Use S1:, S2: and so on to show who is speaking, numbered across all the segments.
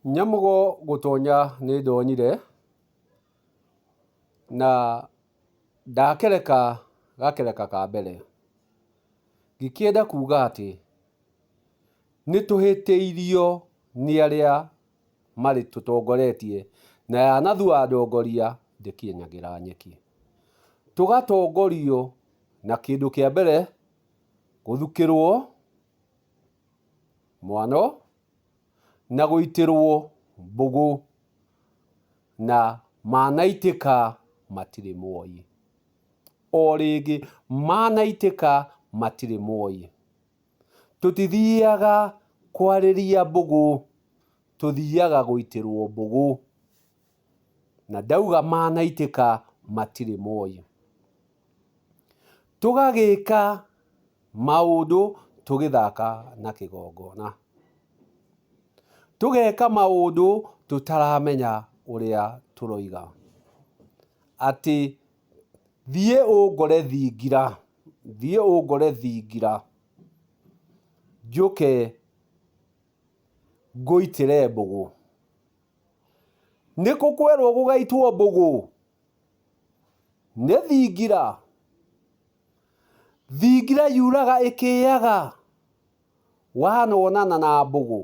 S1: Nyamũgo gũtonya nĩ ndonyire, na ndakereka gakereka ka mbere. Ngĩkĩenda kuga atĩ, nĩ tũhĩtĩirio nĩ arĩa marĩ tũtongoretie, na yanathua ndongoria ndĩkinyagĩra nyeki. Tũgatongorio na kĩndũ kĩa mbere, gũthukĩrwo mwano, na gũitĩrwo mbũgũ, na manaitĩka matirĩ moi. O rĩngĩ manaitĩka matirĩ moi. Tũtithiaga kwarĩria mbũgũ, tũthiaga gũitĩrwo mbũgũ. Na ndauga manaitĩka matirĩ moi. Tũgagĩka maũndũ tũgĩthaka na kĩgongona. Tũgeka maũndũ tũtaramenya ũrĩa tũroiga. Atĩ thiĩ ũngore thingira, thiĩ ũngore thingira, njũke ngũitĩre mbũgũ. Nĩkũ kwerwo gũgaitwo mbũgũ? Nĩ thingira. Thingira yuraga ĩkĩaga wanonana na mbũgũ.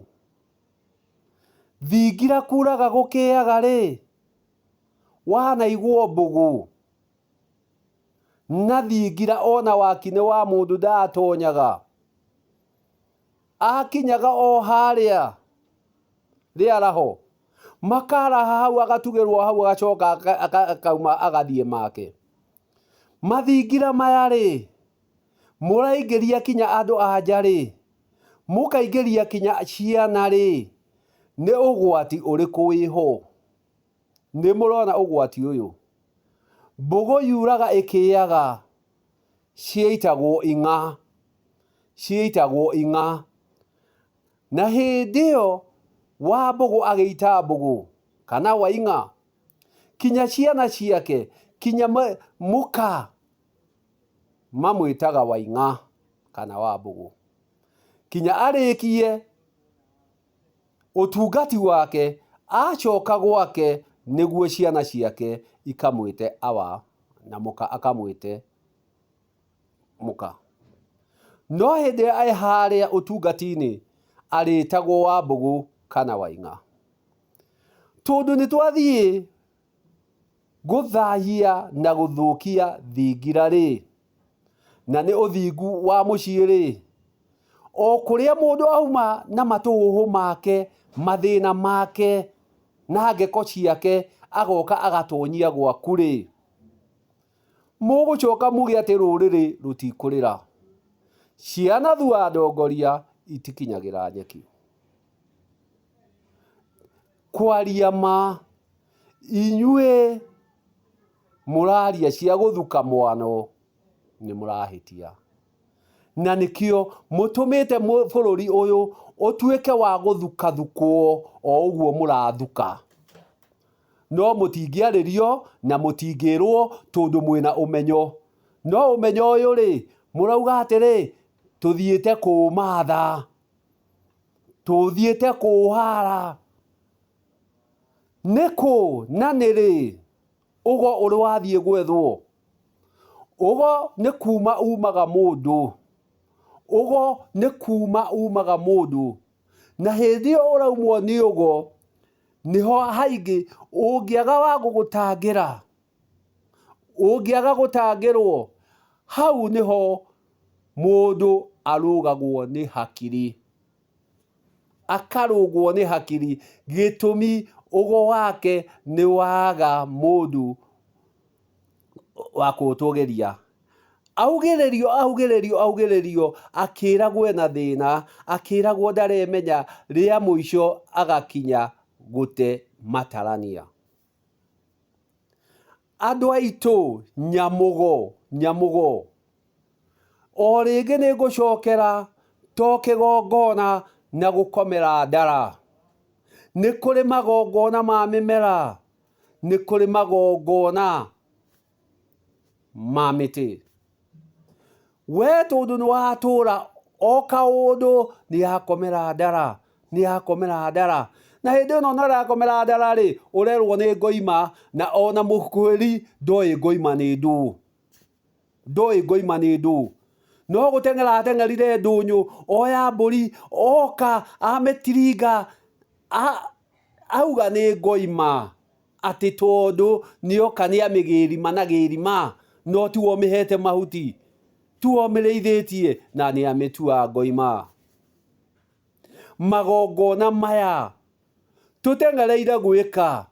S1: Thingira kuraga gũkĩaga rĩ, wanaigwo mbũgũ. Na thingira ona waki-inĩ wa mũndũ ndatonyaga. Akinyaga o harĩa rĩaraho, makaraha hau agatugĩrwo hau agacoka akauma agathiĩ make. Mathingira maya rĩ, mũraingĩria kinya andũ a nja rĩ, mũkaingĩria kinya ciana rĩ, nĩ ũgwati ũrĩkũ wĩho? Nĩ mũrona ũgwati ũyũ? Mbũgũ yuraga ĩkĩaga, ciĩtagwo ing'a, ciĩtagwo ing'a. Na hĩndĩ ĩyo Wambũgũ agĩita mbũgũ, kana Waing'a, kinya ciana ciake, kinya mũka mamwĩtaga Waing'a kana Wambũgũ. Kinya arĩkie ũtungati wake, acoka gwake nĩguo ciana ciake ikamwĩte awa na mũka akamwĩte mũka. No hĩndĩ ĩrĩa e harĩa ũtungati-inĩ arĩtagwo Wambũgũ kana Waing'a. Tondũ nĩ twathiĩ gũthahia na gũthũkia thingira-rĩ, na nĩ ũthingu wa mũciĩ-rĩ, o kũrĩa mũndũ auma na matũhũhũ make, mathĩna make, na ngeko ciake, agoka agatonyia gwaku-rĩ, mũgũcoka muge atĩ rũrĩrĩ rũtikũrĩra. Ciana thua ndongoria itikinyagĩra nyeki. Kwaria ma, inyuĩ mũraria cia gũthuka mwano nĩ mũrahĩtia. Na nĩkĩo mũtũmĩte bũrũri ũyũ ũtuĩke wa gũthukathukwo o ũguo mũrathuka. No mũtingĩarĩrio na mũtingĩrwo tondũ mwĩna ũmenyo. No ũmenyo ũyũ rĩ, mũrauga atĩrĩ, tũthiĩte kũũmatha, tũthiĩte kũũhara. Nĩkũ na nĩrĩ ũgo ũrĩ wathiĩ gwethwo? Ũgo nĩ kuma umaga mũndũ. Ũgo nĩ kuma umaga mũndũ. Na hĩndĩ ĩyo ũraumwo nĩ ũgo, nĩho haingĩ ũngĩaga wa gũgũtangĩra, ũngĩaga gũtangĩrwo, hau nĩho mũndũ arũgagwo nĩ hakiri. Akarũgwo nĩ hakiri, gĩtũmi ũgo wake nĩ waga mũndũ wa kũũtũgĩria. Augĩrĩrio, augĩrĩrio, augĩrĩrio, akĩragwo ena thĩna, akĩragwo ndaremenya, rĩa mũico agakinya gũte matarania. Andũ aitũ, nyamũgo, nyamũgo. O rĩngĩ nĩ ngũcokera to kĩgongona na gũkomera ndara. Nĩ kũrĩ magongona ma mĩmera, nĩ kũrĩ magongona ma mĩtĩ. We tondũ nĩ watũra o kaũndũ nĩ yakomera ndara, nĩ yakomera ndara. Na hĩndĩ ĩno na ũrakomera ndara rĩ, ũrerwo nĩ ngoima na ona mũkwĩri ndoĩ ngoima nĩ ndũ. Ndoĩ ngoima nĩ ndũ. No gũteng'era ateng'erire ndũnyũ, oya mbũri, oka amĩtiringa, auga nĩ ngoima. Atĩ tondũ nĩoka nĩamĩgĩrima na gĩrima, no tiwe ũmĩhete mahuti, tiwe ũmĩrĩithĩtie na nĩamĩtua ngoima. Magongona maya tũteng'ereire gwĩka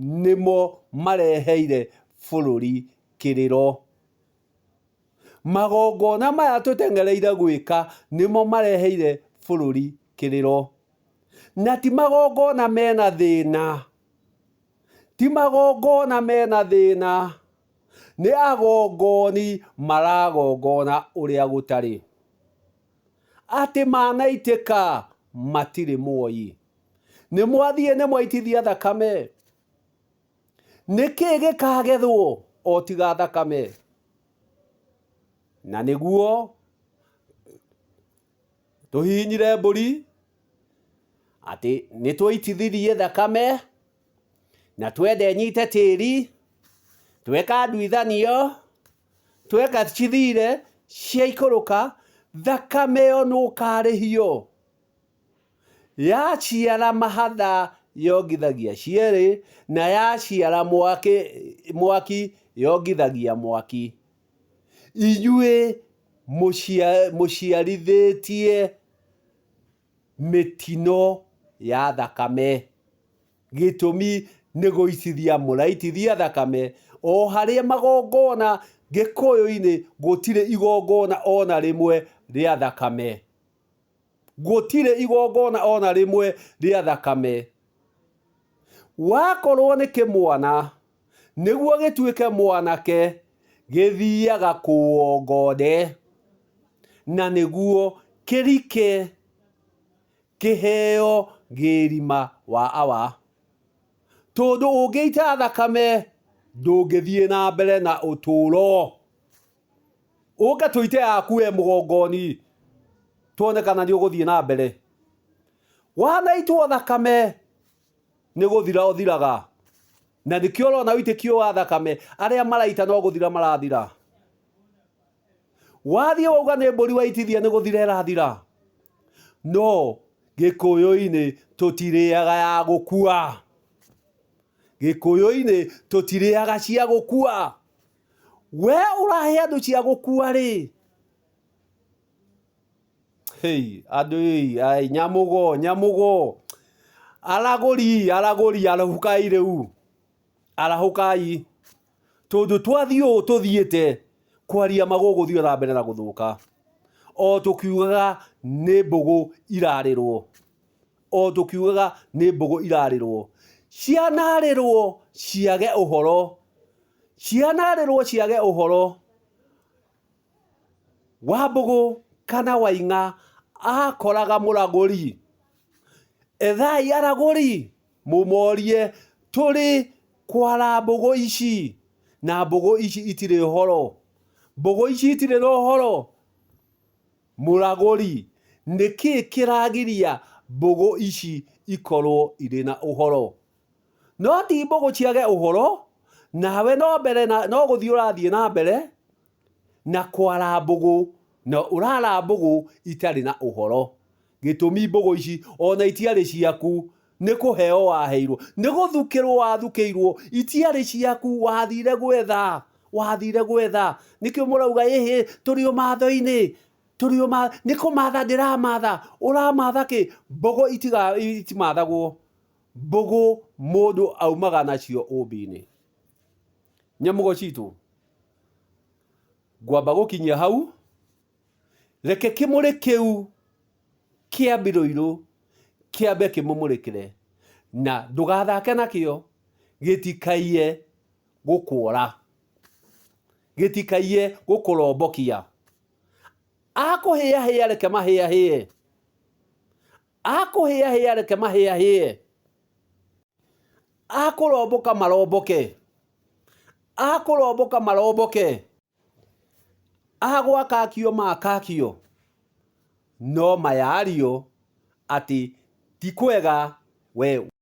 S1: nĩmo mareheire bũrũri kĩrĩro. Magongona maya tũteng'ereire gwĩka nĩmo mareheire bũrũri kĩrĩro. Na ti magongona mena thĩna, ti magongona mena thĩna, nĩ agongoni maragongona ũrĩa gũtarĩ. Atĩ manaitĩka matirĩ muoyi. Nĩ mwathiĩ nĩ mwaitithia thakame. Nĩ kĩĩ gĩkagethwo o tiga thakame? Na nĩguo tũhihinyire mbũri atĩ nĩ twaitithirie thakame na twenda ĩnyite tĩri, tweka nduithanio, tweka cithire ciaikũrũka, thakame ĩyo nũkarĩhio. Yaciara mahatha yongithagia cierĩ, na yaciara mwaki, mwaki yongithagia mwaki. Inyuĩ mũciarithĩtie mĩtino ya thakame. Gĩtũmi nĩ gũitithia mũraitithia thakame o harĩa magongona Gĩkũyũ-inĩ gũtirĩ igongona ona rĩmwe rĩa thakame. Gũtirĩ igongona ona rĩmwe rĩa thakame. Wakorwo nĩ kĩmwana, nĩguo gĩtuĩke mwanake, gĩthiaga kũo ngonde, na nĩguo kĩrike kĩheo gĩrima wa awa. Tondũ ũngĩita thakame, ndũngĩthiĩ na mbere na ũtũũro. Ũke tũite yaku we mũgongoni, tuone kana nĩ ũgũthiĩ na mbere. Wanaitwo thakame, nĩ gũthira ũthiraga. Na nĩkĩo ũrona ũitĩkio wa thakame, arĩa maraita no gũthira marathira. Wathiĩ wauga nĩ mbũri waitithia nĩ gũthira ĩrathira. No Gĩkũyũ-inĩ tũtirĩaga ya gũkua. Gĩkũyũ-inĩ tũtirĩaga cia gũkua. We ũrahe andũ cia gũkua rĩ, hei, andũ ĩ, ai, nyamũgo, nyamũgo, aragũri, aragũri, arahũkai rĩu, arahũkai, tondũ twathiĩ ũũ tũthiĩte, kwaria ma gũgũthiĩ na mbere na gũthũka, o tũkiugaga nĩ mbũgũ irarĩrwo. O tũkiugaga nĩ mbũgũ irarĩrwo. Cianarĩrwo ciage ũhoro. Cianarĩrwo ciage ũhoro. Wambũgũ kana Waing'a akoraga mũragũri. Ethai aragũri mũmorie tũrĩ kwara mbũgũ ici na mbũgũ ici itirĩ ũhoro. Mbũgũ ici itirĩ na ũhoro. Mũragũri, nĩ kĩĩ kĩragiria mbũgũ ici ikorũo irĩ na ũhoro? No ti mbũgũ ciage ũhoro, nawe no mbere na, no gũthiĩ ũrathiĩ na mbere na kwara mbũgũ, na ũrara mbũgũ itarĩ na ũhoro. Gĩtũmi mbũgũ ici ona itiarĩ ciaku, nĩ kũheo waheirwo, nĩ gũthukĩrwo wathukĩirwo, itiarĩ ciaku, wathire gwetha, wathire gwetha. Nĩkĩo mũrauga ĩhĩ tũrĩ ũmatho-inĩ, tũrĩ ũma, nĩ kũmatha ndĩramatha, ũramatha kĩ? Mbũgũ itiga, itimathagwo, mbũgũ mũndũ aumaga nacio ũmbi-inĩ. Nyamũgo citũ, ngwamba gũkinyia hau. Reke kĩmũrĩ kĩu kĩa mbirũirũ kĩambe kĩmũmũrĩkĩre, na ndũgathake nakĩo, gĩtikaiye gũkũora, gĩtikaiye gũkũrombokia. Akũhĩahĩa reke mahĩahĩe, akũhĩahĩa reke mahĩahĩe, akũromboka maromboke, akũromboka maromboke. Agwakakio makakio, no mayario atĩ ti kwega We.